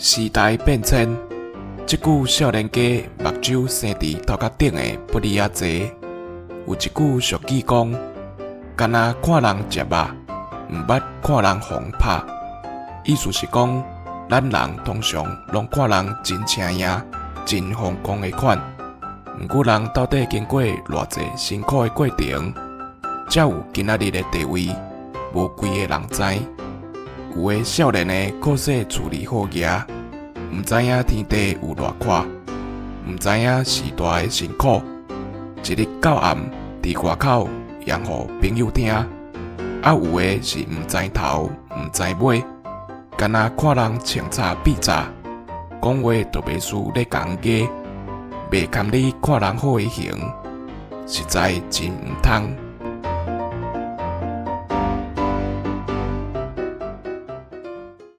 時代變遷，這久少年家目睭生佇頭殼頂的不離仔濟。有一句俗語講：干焦看人食肉，毋捌看人予人拍。意思是講，咱人通常攏看人真晟贏、真風光的款。毋過人到底經過偌濟辛苦的過程，才有今仔日的地位，無幾个人知。有的少年的靠勢處理好額，毋知影天地有偌闊，毋知影時代的辛苦。一日到暗佇外口揚予朋友聽，啊有的是毋知頭毋知尾，干焦看人穿插變炸，講話就袂輸咧共罵，袂堪你看人好的形，實在真毋通。